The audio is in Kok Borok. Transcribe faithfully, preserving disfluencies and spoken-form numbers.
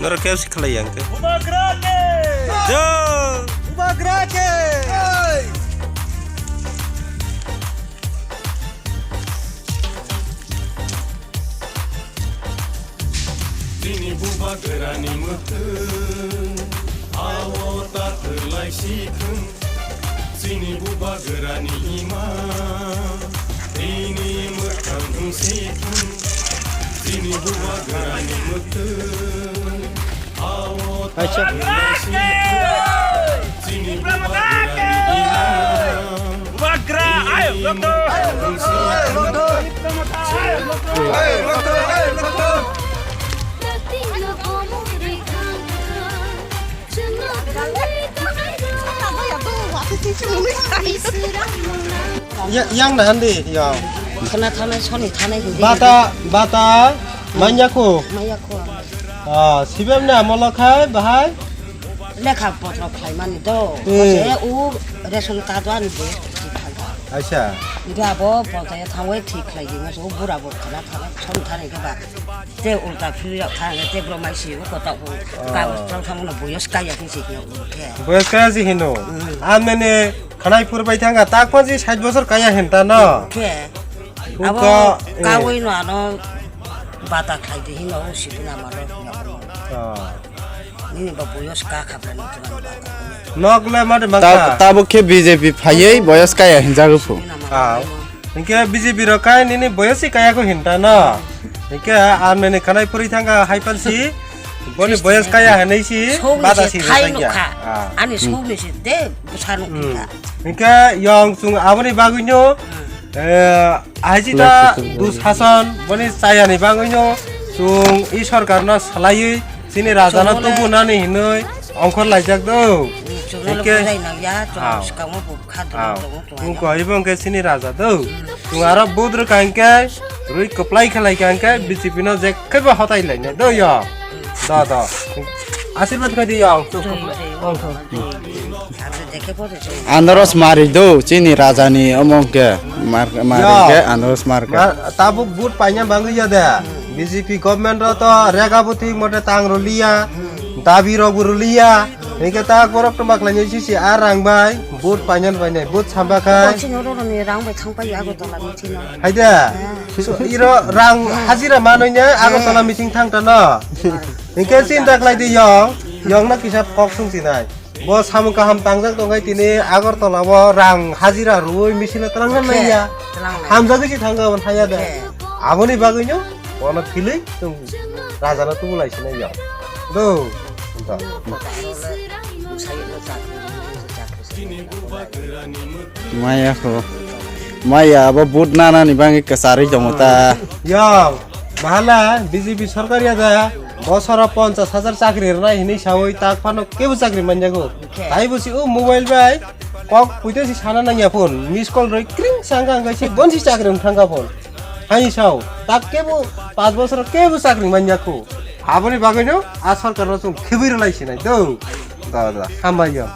Oro khe si khlai yang khe. Bubagra ke! Jai! Bubagra ke! Chini bubagrani mwkhwng, awo takhwlai si khwng. Chini bubagrani ima, tini mwkhwng wng si khwng. Chini bubagrani mwkhwng, awo takhwlai si khwng. Chini bubagrani ima, Bubagra, ayo, doktor. Ya, yang nahan di, yang. Kena thanai, soni thanai, hindi. Bata, bata, manya ko. Maya ko. Ah, sibem na molo khai, bahai. Lekha potro khlaimani do. Hmm. Kose u ration card ani bo thik khlai da. Acha. Ida bo ponchayat thangwi thik khlai di, so bura bo khana thana, song thani ke ba. Te ulta phiri rok thang, te bro mai si ko ta ko. Ah. Kagoj tang thang no boyos kaya khin si hino ke. Boyos kaya si hino. Hmm. Amene khanai phur bai thanga, tak pon si sait bosor kaya hinta no. Ke. Uka, abo eh. Kawi no ano bata khlai di hino, o si bina malo hino. Ah. Nini ba boyos ka kha bra ni tulang ba. Nok le mate Ta-, mangkha. Tabuk khe B J P phaiwi boyos kaya hinjago phu. Ah. Hinkhe B J P rok kai nini boyos si kaya ko hinta no. Hinkhe amene khanai phuri thanga hai pal si. Boni boyos kaya hinwi si. Song bata si si thai rwkha. Nukha. Ah. Ani song ni si de bwsa nukha. Hmm. Hinkhe yong chung aboni bagwi no. Hmm. Eh, Aji ta Dushason boni chayani bagwino chwng i sorkarno swlaiwi chini rajano tubunani hinwi ongkhor laijak do. Hinkhe, ah, ah, wngkha ibo hinkhe chini raja do. Chwng aro vote rwkha hinkhe rwi kwplai khe laikha hinkhe B J P no jekhebo hotai lainai do yo. Do, do. Asirwad khaidi yo. Anaros mari do, chini raja ni omo ke, mar-, mari ke anaros mar ke. Ma-, tabuk vote paina bangwi ya de. B J P government ro to rega buti mote tang rwliya, dabi rok bo rwliya. Hingke ta borok to maklai ni sisi a rang bai vote paina paina vote samba khai. Chini oro ni rang bai thang pai Agartala meeting no. Hai de. So, iro rang hajira manoi ne Agartala meeting thang ta no. Hingke chinta khlai di yong, yong no kisa kok sung sinai. Bo samung kaham tangjak tongkhe tini Agartala o rang hajira rwui misil o twlang nang ya. Twlang nang. Hamjagwi se thangkha obo thaya de. Khe. Aboni bagwino bono philwi chwng rajano tubulai sinai ya. Do. Maya ko. Maya abo but nanani bangwi kwcharwi tongo ta. Yo, mahala B J P sorkar ya da. Bosoro ponchas hajar chakri rwnai hinwi sawi tak phano kebo chakri manjago. Khe. Tai bo si o mobile bai kok puito si sana nangya phone. Miss call roi kring sangka angkai si bonsi chakri wng thangka phone. Hai sao, tak kebo panch bosor kebo chakri manya khu. Aboni bagwi no a sorkar no chwng khibui rwlai sinai do. Da, da, hambai yo.